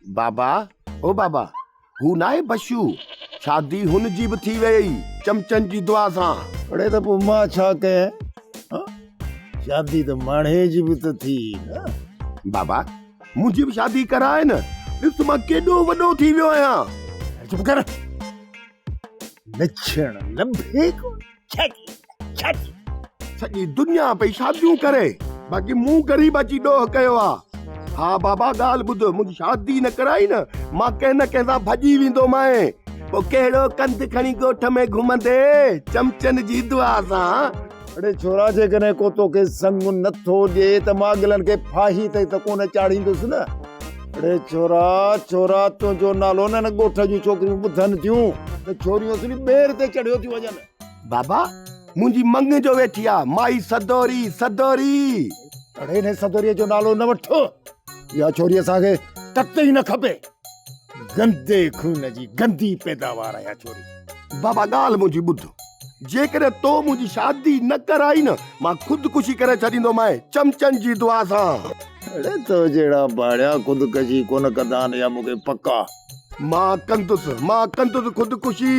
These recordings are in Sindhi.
بابا او بابا هو ناهي بشو، شادي هن جي به ٿي ويئي چمچن جي دعا سان. اڙي ته پوء مان ڇا ڪيان ها؟ شادي ته ماڻهي جي به ته ٿي نه. بابا منهنجي به شادي ڪراء نه، ڏس مان ڪيڏو وڏو ٿي ويو آهيان. چپ ڪر، لڇڻ لڀي ڪونه. شادي شادي. سڄي دنيا پئي شاديون ڪري، باقي مون غريب اچي ڏوهه ڪيو آ. ها بابا ڳالهه ٻڌ، منهنجي شادي نه ڪرائي نه، مان ڪنهن نه ڪنهن سان ڀڄي ويندومانء. پوء ڪهڙو ڪنڌ کڻي ڳوٺ ۾ گهمندي، چمچن جي دعا سان. اڙي ڇورا جيڪڏهن ڪو توکي سڱ نه ٿو ڏئي ته مان اڳلن کي ڦاهي تي ته ڪونه چاڙهيندس نه. اڙي ڇورا ڇورا تنهنجو نالو نه هن ڳوٺ جون ڇوڪريون ٻڌن ٿيون ته ڇوريون اصلي ٻير تي چڙهيو ٿيون وڃن. بابا منهنجي مڱ جو ويٺي آ مائي سدوري سدوري. اڙي هن سدوريء جو نالو نه وٺ. اها ڇوري اسان کي قطعي نه کپي. گندي خون جي گندي پيداوار آهي اها ڇوري. بابا ڳالهه منهنجي ٻڌ. جيڪڏهن تو منهنجي شادي نه ڪرائي نه مان خودڪشي ڪري ڇڏيندومانء چمچن جي دعا سان. اڙي تو جهڙا ڀاڙيا خودڪشي ڪونه ڪندا آهن اها مون کي پڪ آ. مان ڪندس، مان ڪندس خودڪشي،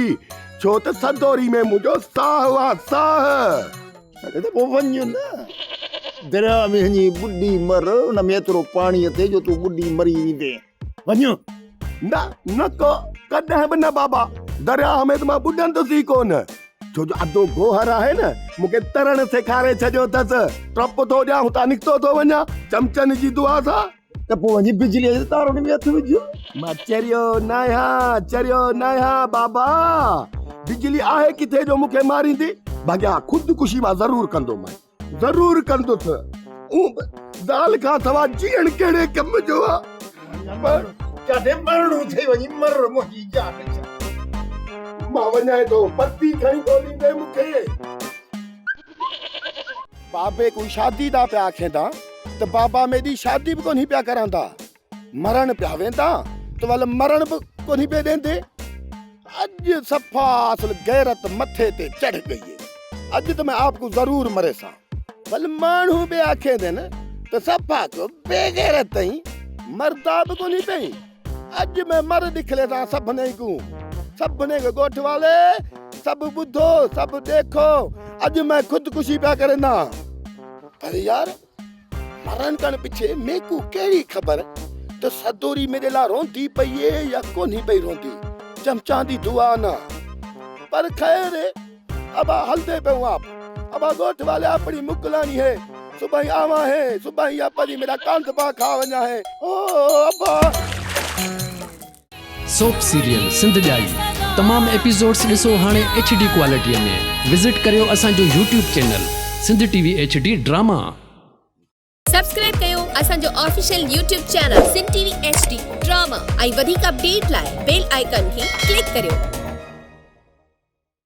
ڇو ته سدوري ۾ منهنجو ساهه آ، ساهه. اڙي ته پوء وڃ نه، درياء ۾ وڃي ٻڏي مر، ان ۾ ايترو پاڻي اٿئي جو تون ٻڏي مري ويندين، وڃ. نه، نه ڪو، ڪڏهن به نه بابا، درياء ۾ ته مان ٻڏندس ئي ڪونه. ڇو جو ادو گوهر آهي نه، مون کي ترڻ سيکاري ڇڏيو اٿس. ٽپ ٿو ڏيان، هتان نڪتو ٿو وڃان، چمچن جي دعا سان. ته پوء وڃي بجليء جي تارن ۾ هٿ وجهه. مان چريو ناهيان، چريو ناهيان بابا. بجلي آهي ڪٿي جو مون کي ماريندي؟ باقي ها خودڪشي مان ضرور ڪندومانء. ضرور ڪندس. اون به زال کان سوا جيئڻ ڪهڙي ڪم جو آ. مر جاڏي مرڻو اٿئي وڃي مر منهنجي جان ڇڏ. مان وڃان ٿو پتي کڻي ڳوليندي مون کي. بابي ڪو شادي دا پيا آکيندا ته بابا ميڏي شادي به ڪونهي پيا ڪراندا. مرڻ پيا ويندا ته ول مرڻ به ڪونهي پئي ڏيندي. اڄ صفا اصل غيرت مٿي تي چڙهه ڳئي. اڄ ته مين آپ ڪو ضرور مريسان. ول ماڻهو به آکيندين ته صفا ڪو بي غيرت اهين، مردا به ڪونهي پئين. اڄ مين مر ڏکليسان سڀني ڪو. سڀني کي ڳوٺ والي سڀ ٻڌو سڀ ڏيکو اڄ مين خودڪشي پيا ڪريندان. پر يار! مرڻ کان پڇي ميڪون ڪهڙي خبر ته سدوري ميڏي لا روندي پئي اي يا ڪونهي پئي روندي، چمچان the دعا نه. پر خير اي، ابا هلدي پيون آپ. ابا ڳوٺ والي آپڻي مڪلاڻي هي، صبحائين آوان هي، صبحائين يا پري ميڏا ڪانڌ پا کا وڃان هي. او ابا! سوپ سيريل سنڌ ڄائي تمام ايپيسوڊس ڏسو هاڻي ايڇ ڊي ڪوالٽي ۾ وزٽ ڪريو اسان جو YouTube channel Sindh T V H D drama. Subscribe ڪيو اسان جو official YouTube channel Sindh T V H D drama ۽ وڌيڪ اپڊيٽ لاء بيل آئيڪان کي ڪلڪ ڪريو.